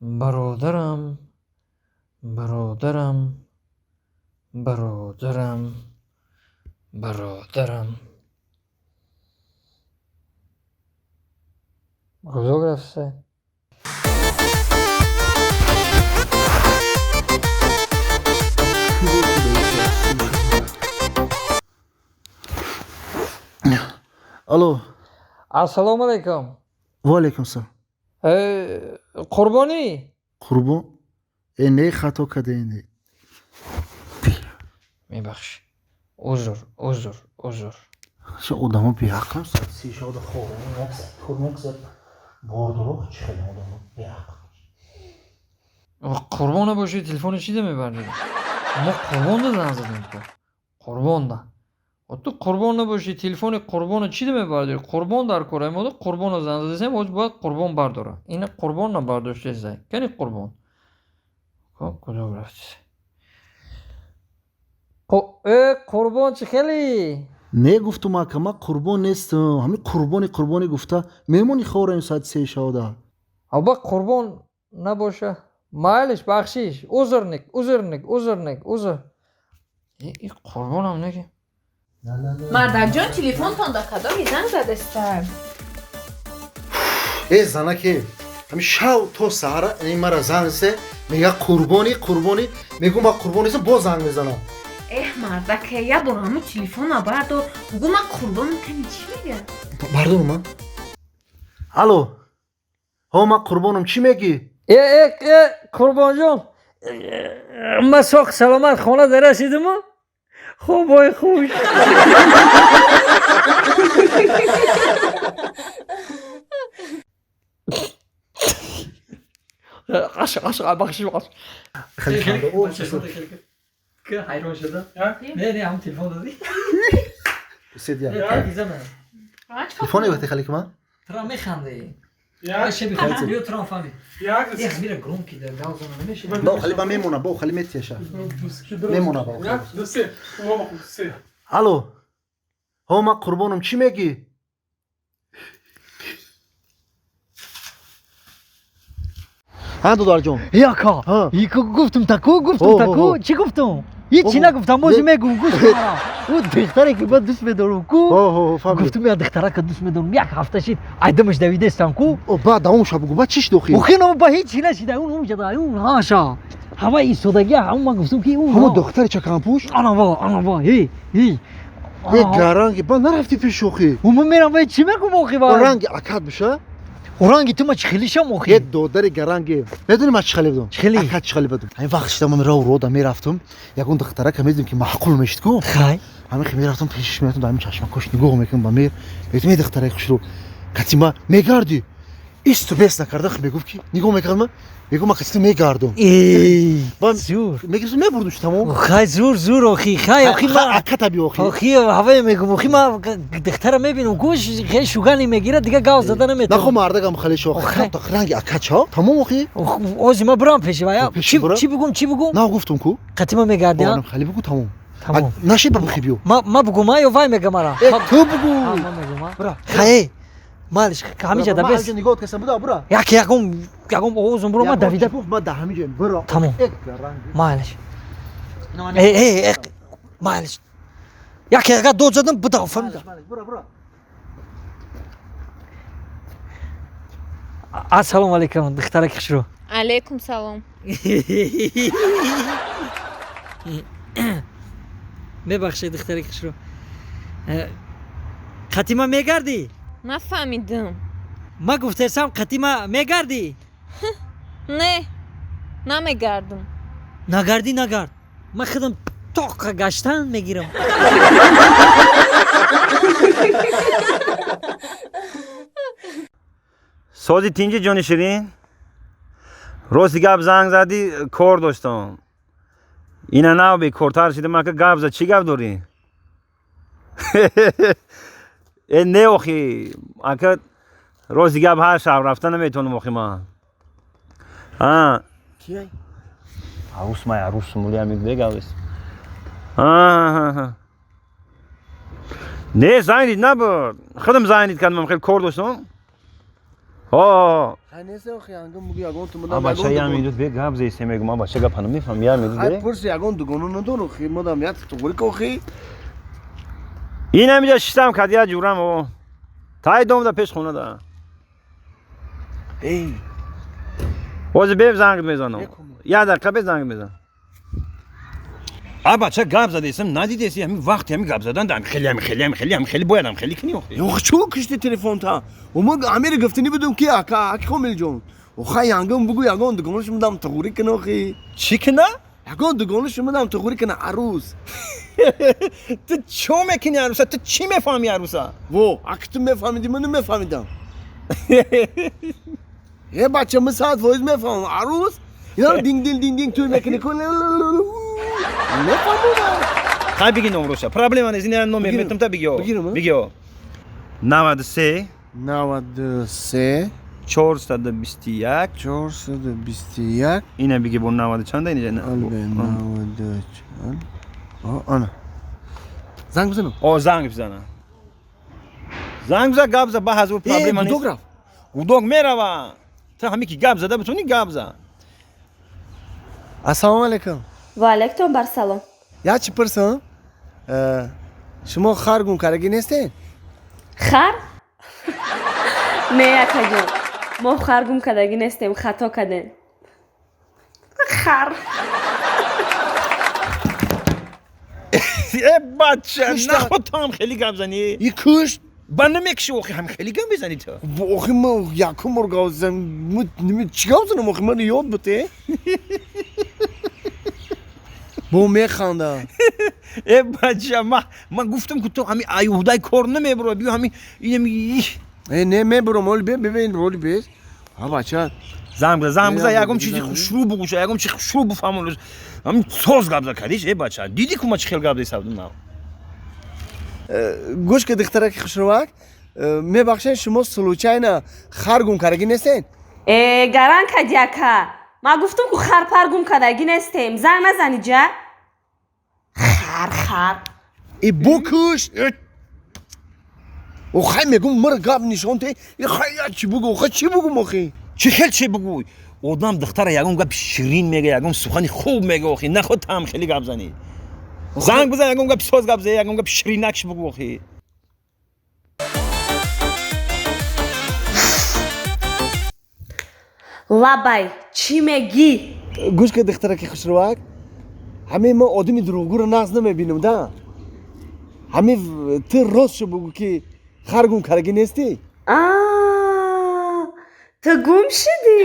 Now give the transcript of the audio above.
Бародарам, бародарам, бародарам, бародарам. Куҷо рафта? Алло. Ассалому алайкум. Ва алайкум салом. Қурбонӣ? Қурбон? Э, не, хато кардед. Мебахшӣ. Узр, узр, узр. Чӣ одамо беақлам, соати 3 шабода хоб як бордуроқ, чӣ хеле одамо беақл. Қурбон набошӣ, телефони чида мебардорӣ? Мо Қурбонда занг задем ку. Қурбонда. Ту Қурбон набошӣ, телефони Қурбона чида мебардорӣ? Қурбон дар кор омода, Қурбона занг задасем, ҳоз бояд Қурбон бардора. Ина Қурбон набардоштесай. Кани Қурбон? Куҷо рафтис? Э, Қурбон, чӣ хелӣ? Не, гуфтум, ака, ман Қурбон нестам. Ҳамин Қурбони, Қурбонӣ гуфта мемони хорем соати 3 шабода. Алба Қурбон набоша. Майлиш, бахшиш. Узрник, узрник, узрник, узр. И Қурбонам неки. Мардакҷон, телефонтон да кадоми занг задеста? Э, занаке, ҳамин шав то саҳара ин мара занг се мега Қурбони, Қурбонӣ, мегӯм ман Қурбон нестам, боз занг мезанам. Эҳ, мардаке, як бор ҳамун телефона бардор, бугӯ ман Қурбонам, кани чӣ мега? Бардорам ман. Алло, ҳо, ман Қурбонам, чӣ мегӣ? Э, э, э, Қурбонҷон, ман соқ саломат хона дарасидиму, хобои хуш. Аш, аш, бахшиш, бахшиш. Ҳайрон шуда. Не, не, ҳамун телефон додӣ. Телефоне вақте хали ки ман? Тра механдӣ. Биё, трам фаҳмид. Мира громкий да гав зана намешава. Бо хали ба мемона, бо хали метиеша. Мемона бо. Алло. Ҳо, ман Қурбонам, чӣ мегӣ? Ҳа, додарҷон. Яка. Ико гуфтум таку, гуфтум таку, чӣ гуфтум? Ҳичи нагуфтам, бози мегум, гӯш кунам. Ӯ духтаре ки ман дӯст медорам ку. Гуфтум я духтарака дӯст медорам, як ҳафта шид, айдамаш давидестам ку. Баъд давомша бугу, баъд чӣ шид охир? Охир ба ҳичи нашида, ун ҳамҷада, ун ҳаша. Ҳава истодагӣ, ҳамун ман гуфтум ки ун. Ҳамон духтари чаканпӯш? Анава, анава, ҳи, ҳи. Е, гаранги, баъд нарафтӣ пеши охир? Ман мерам, вай чӣ мегум охир? Ранги акат биша? Ранги ту ма чӣ хелишам охир? Е, додари гаранги. Медонӣ ман чӣ хеле будам? Чӣ хеле? Акат чӣ хеле будам? Ҳамин вақт шида ман рав рода мерафтам, ягон духтарака медидам ки маъқул мешид ку. Хай. Ҳамин хе мерафтам пешиш, мерафтам, дар ҳамин чашмакош нигоҳ мекунам ба мер. Мегуфтам, е, духтараи хушрӯ, кати ма мегардӣ? Исту бес накарда мегуфт ки нигоҳ мекард ма, мегуфт ман кати ту мегардам. Зур. Мегирифтам, мебурдум ш тамом. Хай, зур, зур охи, хай охи ма. Аката би охи. Охи ҳавае мегум, охи ма духтара мебинам, гӯш хеле шугани мегирад, дига гав зада наметавонам. Нахо мардагам хеле шо. Ранги акача? Тамом охи. Ози ма бурам пеши вая. Чӣ бугум, чӣ бугум? На гуфтум ку. Қати ма мегардӣ? Хеле бугу, тамом. Тамом. Нашид ба бухи биё. Ма бугум ё вай мега мара? Ту бугу. Ма мегум. Хай. Малиш, ҳамиҷа да бес. Нигоҳ касам буда, бура. Як ягон ягон овозум буро, ма давида. Ма да ҳамиҷа бура. Тамом. Малиш. Э, э, э, малиш. Як яга дод задам, буда, фаҳмидам. Бура, бура. Ассалому алайкум, духтараки хушрӯ. Алайкум салом. Мебахшед, духтараки хушрӯ. Қати ма мегардӣ? Нафаҳмидам. Ма гуфтесам, қати ма мегардӣ? Не, намегардам. Нагардӣ, нагард. Ман худам тоқа гаштан мегирам. Сози тинҷи, ҷони ширин, рости гап занг задӣ, кор доштам. Ина нав бекортар шидам, ака, гап зад, чӣ гап дорӣ? Э, не охи, ака, рости гап ҳар шаб рафта наметавонам охи ман. А арӯс май, арӯс мулиам бегавис. Не, занг дид набуд, худам занг дид кардам, хеле кор доштам. О. Хай нест охи ангам бугу ягон ту мудам. Бача я минут бе гап зайсе мегум, бача гап намефаҳм, я минут бе. Пурси ягон дугону надор охи, мудам я туғри охи. Ин ҳамиҷа шиштам кад я ҷурам о. Тай дом да пеш хона да. Эй. Ҳозир бе занг мезанам. Я дақиқа бе занг мезанам. А бача гап задесам, надидеси ҳамин вақти ҳамин гап задан ҳам хеле ҳам хеле ҳам хеле ҳам хеле бояд ҳам хеле кунӣ охи. Ох чӯ кишти телефонта? Мо амир гуфтани будум ки ака аки Комилҷон. Охай янгам бугу ягон дугонаш мудам туғри кун охи. Чӣ куна? Ягон дугонаш мудам туғри куна арӯз. Ту чӣ мекунӣ арӯса? Ту чӣ мефаҳмӣ арӯса? Во, аки ту мефаҳмидӣ, ман намефаҳмидам. Е бача, ман 100% мефаҳмам. Арӯз? Ина динг динг динг динг туй мекунӣ кун. Мефаҳмам. Хай биги номроша. Проблема нест, ина номер метам та биги. Биги. 93 93 421 421 ина биги бо 90 чанда ина 90 чанд. Ана. Занг бизанам. О, занг бизана. Занг бизан, гап за, ба ҳазур проблема нест. Гудок рафт. Гудок мерава. Ту ҳами ки гап зада битони гап за. Ассалому алайкум. Ва алайкум барсалом. Я чӣ пурсам? Шумо хар гум кардагӣ нестед? Хар? Не, акаҷон. Мо хар гум кардагӣ нестем, хато кардем. Хар. Э бача, наход ту ҳам хеле гап занӣ. И кушт? Ба намекуши охи, ҳам хеле гап мезанӣ ту. Охи ман якум бор гап занам, чӣ гап занам охи, ман ёд буд э? Бо механдам. Э бача, ман гуфтам ки ту ҳами аюҳдаи кор намебуро, биё ҳами инами. Э не мебурам, оли бе, бибин, оли бе. Ҳа бача. Занг бизан, занг бизан, ягон чизи хушрӯ бугӯша, ягон чизи хушрӯ буфаҳмон. Ҳамин соз гап за кардиш, э бача. Дидӣ ку ман чӣ хел гап зесавдум нав? Гӯш ки духтараки хушрӯвак, мебахшед, шумо случайно хар гум кардагӣ нестед? Э, гаран кади ака. Ман гуфтам ку харпар гум кардагӣ нестем. Занг назанӣ ҷа. Хар, хар. И букуш. Охай мегум мар гап нишон те. Хай я чӣ бугу, охай чӣ бугум охи? Чӣ хел чӣ бугӯй? Одам духтара ягон гапи ширин мега, ягон сухани хуб мега охи. Наход ту ҳам хеле гап занӣ. Занг бизан, ягон гапи соз гап зан, ягон гапи ширинакш бугӯ охи. Лабай, чӣ мегӣ? Гӯш ки духтараки хушрӯвак, ҳамин ман одами дурӯғгӯро нағз намебинам да. Ҳамин ту ростшо бугӯ ки хар гум кардагӣ нестӣ? Ту гум шудӣ?